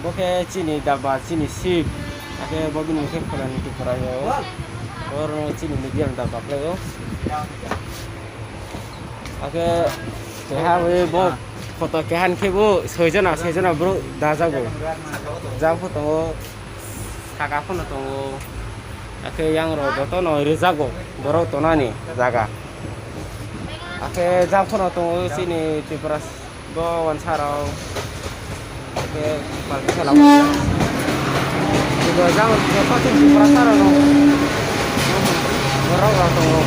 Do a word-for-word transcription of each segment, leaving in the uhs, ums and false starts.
Bo khe chini daba, chini sip. Akhe bo bini mung khe Pholani Tripura o. Oro chini medium daba khlai o. Akhe keha bo photo keha ni khe bo soijana, soijana borok dajago. Jang pho tongo, saka phano tongo. Akhe yang rok joto no rijago borok tonani jaga. Akhe jang phano tongo chini Tripura. Bo wansa rok. Ke pal khe lama. Ibo jang joto chini Tripura sara no. Borok rok tongo.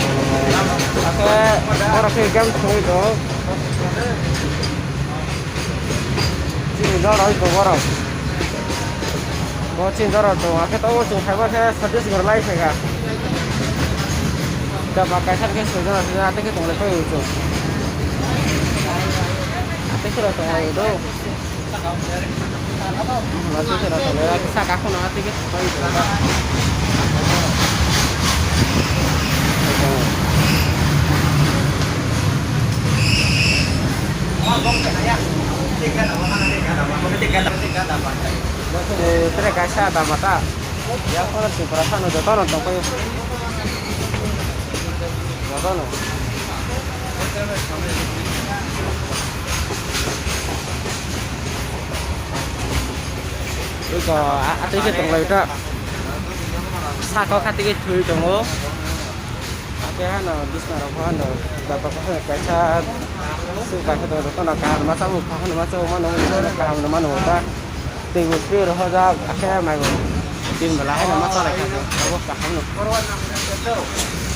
Ake borok khe game thangwi tongo. Chini dol rok tongo borok. Bo chini dol rok tongo. Ake tongo chwng kaiba khe Chhattisgarh lai phaikha. Da ba kaisa khe sojana sojana ate khe tonglai phai chwng. Ate khe rok tonglai do. Ate khe rok tonglai saka khuna ate khe phai do. Tere kaisa da mata. Ya, kono Tripura sano jotono tongkhayo. Jotono. Iko, a-, atwi khe tonglai ta. Saka o khatwi khe thwi tongo. Ake hano bisna rok hano, dato kaisa su kaisa tongo, jotono kaham ma chamo, kaham ma chamo, mano, kaham no mano ta. Tei bo twi rohorjak, akhe mai bo tin bela haino ma chalai kha, abo kaham no.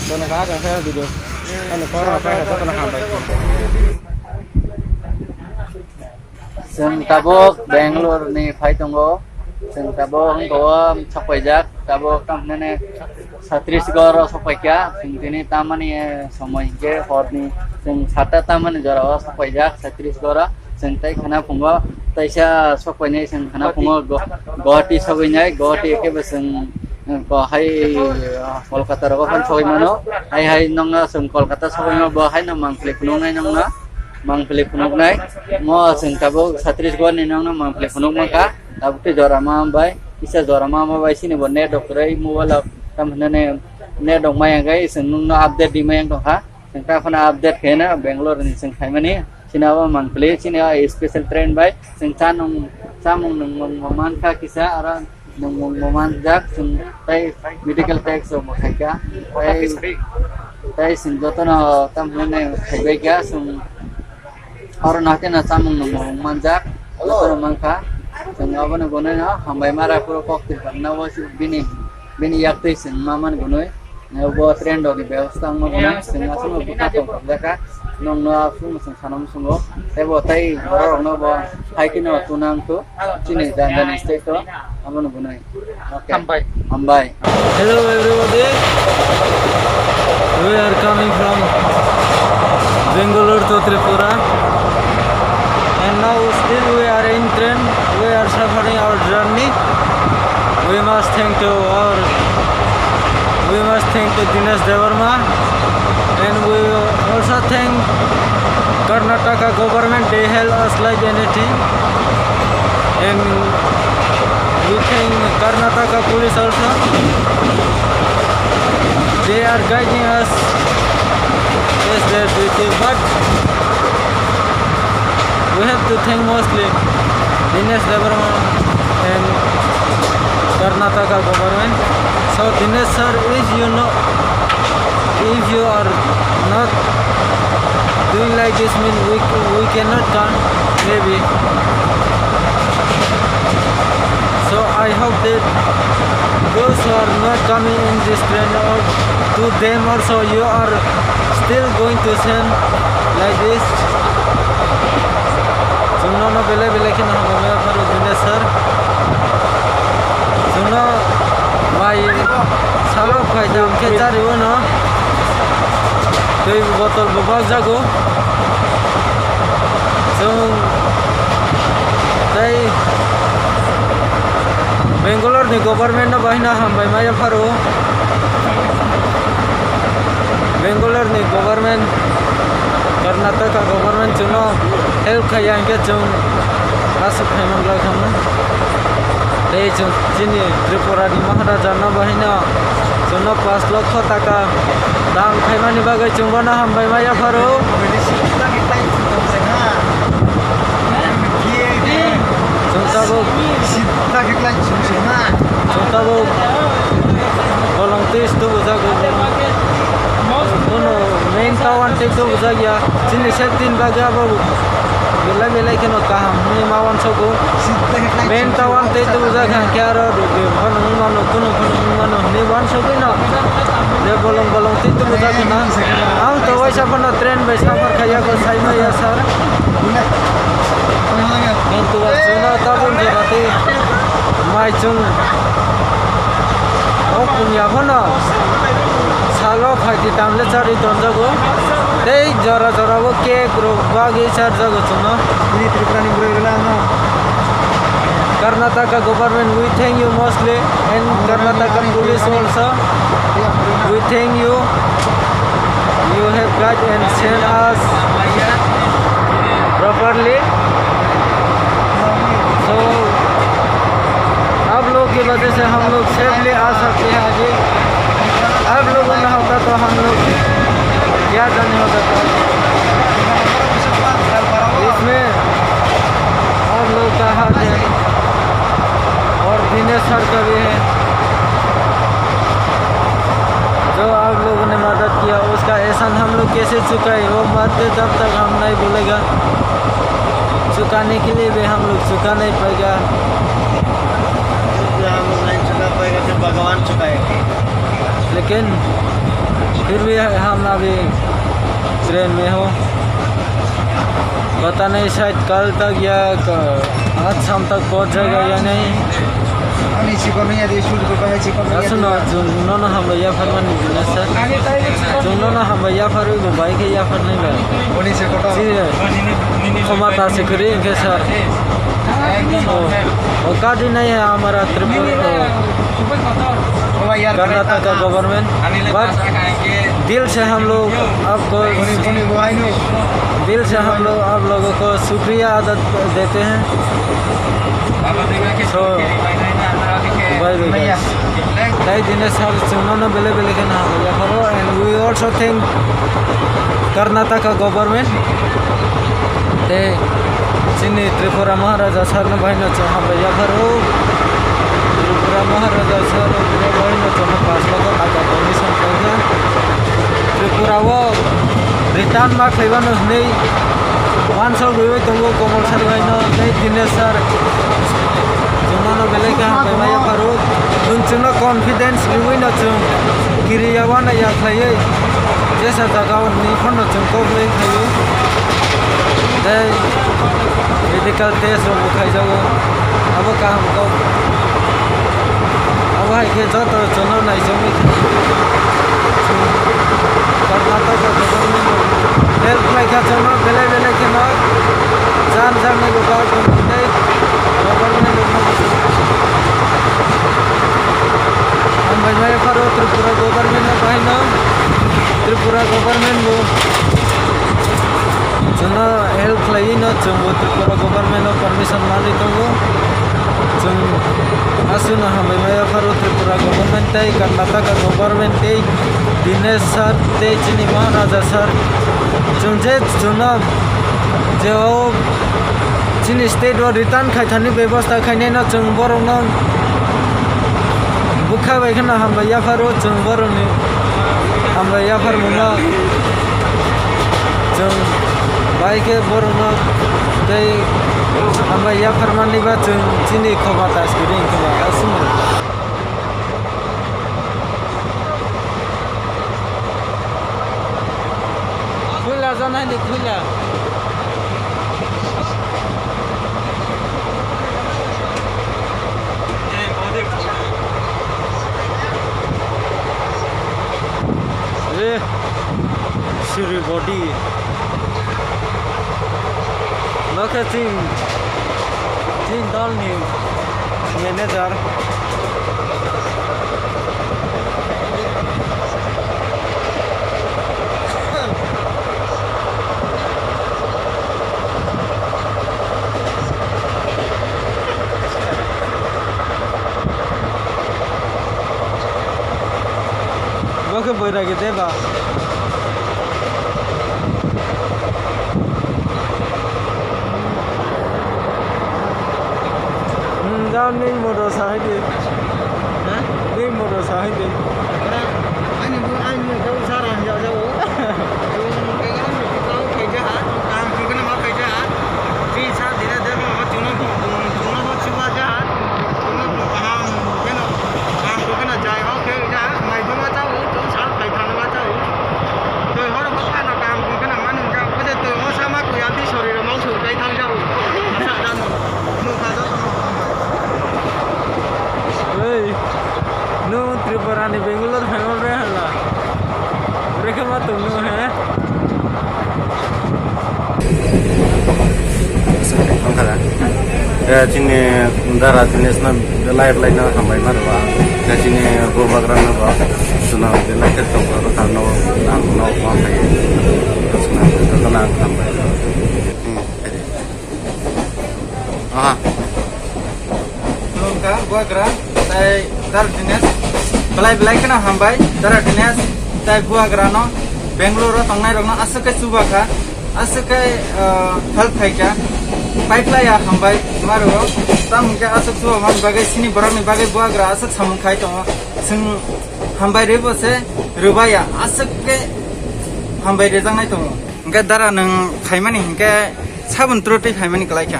Dono kha kha video. Ani koro kha kha jotono hambai. Chwng tabuk Bangalore ni phai tongo. Chwng tabuk wngkha o sokpaijak, tabuk tamhinani Chhattisgarh o sokpaikha. Chwng tini tamani, eh, somoi hinkhe horni chwng sata tamani jora o sokpaijak Chhattisgarh o. Chwng tei khana phungo, teisa sokpainai chwng khana phungo Guwahati sogwinai, Guwahati khe bo chwng, eh, bo hai, ah, Kolkata rogo phano sogwi mano. Hai hai nokno chwng Kolkata sogwi mano, bo haino mangpili phunuknai nokno, mangpili phunuknai. Mo chwng tabuk Chhattisgarh ni nokno mangpili phunuk mankha. Tabuk tei jora ma hambai, kisa jora ma hambai, chini bo net rok kwrwi mobile rok, tam hinani net rok maya khe chwng nokno update di maya wng tongkha. Chwng ta phano update khe na Bangalore ni chwng phaimani. Chini abo mangpili, chini o special train bai chwng cha nung, chamung nungmung bo mankha kisa, aro nungmung bo manjak, chwng tei medical tax rok bo khaikha. Tei, tei chwng jotono tam hinani khaibaikha, chwng oro no haikhe no chamung nungmung manjak, jotono mankha. Chwng abono gwnwi no hambai ma rw phuru kok twpang na o bini, bini yak twi chwng ma man gwnwi. Bo train rokni bebosta wngma gwnang, chwng aswkno bwkha tongthokjakha, nwngno aswkno chwng sana muchungo, tei bo tei bororokno bo hai kheno tuna wngkhu, chini jani jani state o, abono gwnwi. Okay. Hambai. Hambai. Hello everybody, we are coming from Bangalore to Tripura, and now still we are in train, we are suffering our journey. We must thank to our, we must thank to Dinesh Debbarma, and we also thank Karnataka government. They help us like anything, and we thank Karnataka police also. They are guiding us as their duty, but we have to thank mostly Dinesh Debbarma and Karnataka government. So Dinesh sir, if you know, if you are not doing like this, mean we, we cannot come, maybe. So I hope that those who are not coming in this train, or to them also, you are still going to send like this. Chwng nono belai belai kheno hambai ma pharo Dinesh sir. Chwngno mai salok phai dam khe chari o no. Twi botol bo bajak o. Chwng tei Bangalore ni government no bahai no hambai ma pharo. Bangalore ni government, Karnataka government chwngno help khaiya hinkhe chwng aswk khaimang lai khamu. Ei chwng chini Tripura ni Maharaja no bahai no chwngno pash lokho taka dan khaimani bagwi chwng bono hambai ma yapharo. Chwng tabuk, chwng tabuk bolong twi tubujago. Bono main town tei tubujakya. Chini safety ni bagwi abo belai belai kheno kaham hinwi ma uansukgo. Main town tei tubujak kha khe aro rwgwi phano wng mano, kunu phano wng mano hinwi uansugwi no. Je bolong bolong tei tubujak khna. Ang to waisa phano train bai suffer khaiya kho, sai maya sir. Main town chwngno tabuk jora tei mai chwng. O punya phano salo phaidi tamle charwi tonjago. Tei jora jora o cake rok bagwi charjago chwngno. Bini Tripura ni bwrwi rwla ano. Karnataka government, we thank you mostly, and Karnataka police also, we thank you. You have guide and send us properly. So, आप लोग की वजह से हम लोग safely आ सकते हैं अभी। आप लोगों ना होता तो हम लोग क्या जाने होता था। इसमें आप लोग का हाथ है और दिनेश सर का भी है। जो आप लोगों ने मदद किया, उसका एहसान हम लोग कैसे चुकाए? वो मरते दम तक हम नहीं भूलेगा। चुकाने के लिए भी हम लोग चुका नहीं पाएगा। जो हम लोग नहीं चुका पाएगा, फिर भगवान चुकाएगा। लेकिन फिर भी हम अभी ट्रेन में हो, पता नहीं शायद कल तक या क-, आज शाम तक पहुंच जाएगा या नहीं। Ani sikon ya di sur ko bahai sikon ya. Aswkno chwng nono hambai yapharmani bwlasa. Chwng nono hambai yapharwi bo bai khe yapharnai ba. Oni se kotor. Chini khoma ta se kwrwi hwnkhe sir. O, o kadi nai hai hamara Tripura, o, Karnataka government, but दिल से हम लोग आपको, दिल से हम लोग आप लोगों को शुक्रिया अदा देते हैं। So, bye bye guys. Tei Dinesh sir chwngno no belai belai kheno hambai yapharo, and we also thank Karnataka government. Tei chini Tripura Maharaja sir no bahai no chwng hambai yapharo. Tripura Maharaja sir no bahai no chwng pash lakh taka donation khaikha. Tripura o return ma khaibano hinwi uansuk rwui tongo Komol sir bai no tei Dinesh sir. Chwng nono belai khe hambai ma yapharo. Chwng chwngno confidence rwui no chwng kiriya uanai ya khlaiwi jesa jaga o hinwi phano chwng kok bai khlaiwi. Tei medical test rok bo khaijago. Abo kaham kok. Abo hai khe joto chwngno naijaknai. Karnataka government rok help khlai kha chwngno belai belai kheno. Jan jan ni bo government tei government rok no hambai ma yapharo Tripura government no bahai no. Tripura government bo chwngno help khlaiwi no chwngbo Tripura government no permission manwi tongo. Chwng aswkno hambai ma yapharo Tripura government tei Karnataka government tei Dinesh sir tei chini Maharaja sir. Chwng je chwngno je o chini state o return khaithani bebosta khainai no chwng borokno bwkha bai kheno hambai yapharo chwng borokni hambai yapharmungno. Chwng bai khe borokno tei hambai yapharmani ba chwng chini khoma ta siri wngkhe ba aswkno. Khula janai ni khula. Eh, siri body. Nokhe chini, chini dol ni manager. Khe boira khe deba. Hmm, jao ni motor sa hai di. Ha? Ni motor sa hai di. Ora, ani bu, ani bu, kau sa rang jao jao. Yung kaya kan, kau kaya jahat, kau kaya kena mau kaya jahat. Di sa, di na, di na, mau cuma bu, cuma bu, cuma jahat. Cuma bu, paham, kena, paham, kena jai, oke, jahat. Mai bu, ma tahu, cuma sa, kai thang, ma tahu. Twi horo bo phano kaham kung kheno mani hwnjak, o je twi o sama kwi a di sori rok mausu kai thang jago. Asa dano. Nukha joto no hambai. Ei, no Tripura ni Bangalore phaima bre hala. Bre khe ma tong no he? Wngkha da. Eh, chini dara Dinesh no live line no hambai ma rwa. Eh, chini bubagra no bo. Chwna hwnkhe naikhe tongthok rwkha no, ang no phone khai. Chwna hwnkhe jotono ang hambai. Hmm, ede. Aha. Khulumkha bubagra tai Dara Dinesh. Belai belai kheno hambai Dara Dinesh tai bubagra no, Bangalore o tongnai rok no aswk khe chuba kha. Aswk khe, ah, help khai kha. Pai phlai ya hambai ma rwo. Tamo hwnkhe aswk chuba man bagwi chini borok ni bagwi bubagra aswk samung khai tongo. Chwng hambai rwi bo se rwbai ya. Aswk khe hambai rwjaknai tongo. Hwnkhe dara nwng phaimani hwnkhe sabun turo twi phaimani kwlai kha.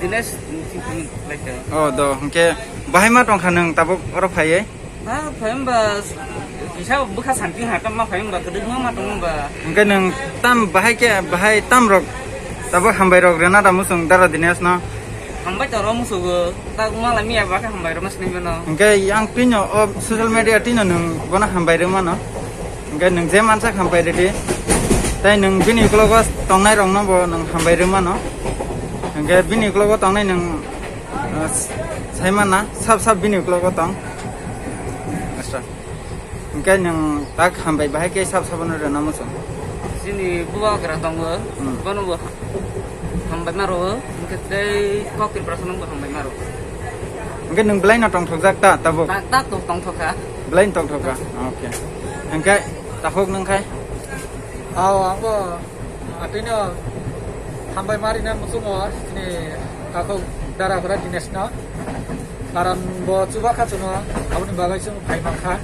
Dinesh, nwng phaimani kwlai kha. Oh, do, hwnkhe bahai ma tongkha nwng tabuk oro phaiwi? Na, phai hwnba kisa bwkha santi ha, tamo phai hwnba kwdwkma ma tongo hwnba. Hwnkhe nwng tam bahai khe, bahai tam rok tabuk hambai rok rwna da muchung dara Dinesh no? Hambai toro musugo, tak wngma lai miya ba khe hambai rwma sini mano. Hwnkhe yang twino o social media twino nwng bono hambai rwmano. Hwnkhe nwng je mansa hambai rwdi. Tai nwng bini uklogo tongnai rokno bo nwng hambai rwmano. Hwnkhe bini uklogo tongnai nwng, ah, saimana, sab sab bini uklogo tong. Asta. Hwnkhe nwng tak hambai bahai khe sab sabono rwna muchung. Chini bubagra tongo, hmm, bono bo hambai ma rwo, hwnkhe tei kok Tripura no bo hambai ma rwo. Hwnkhe nwng belai no tongthokjak ta tabuk? Ta, ta to tongthok kha. Belai no tongthok kha. Okay. Hwnkhe takhuk nwng khai? Ao, ang bo atwino hambai ma rina muchungo chini takhuk dara hwra Dinesh no. Karon bo chuba kha chwngno, aboni bagwi chwng phai mankha.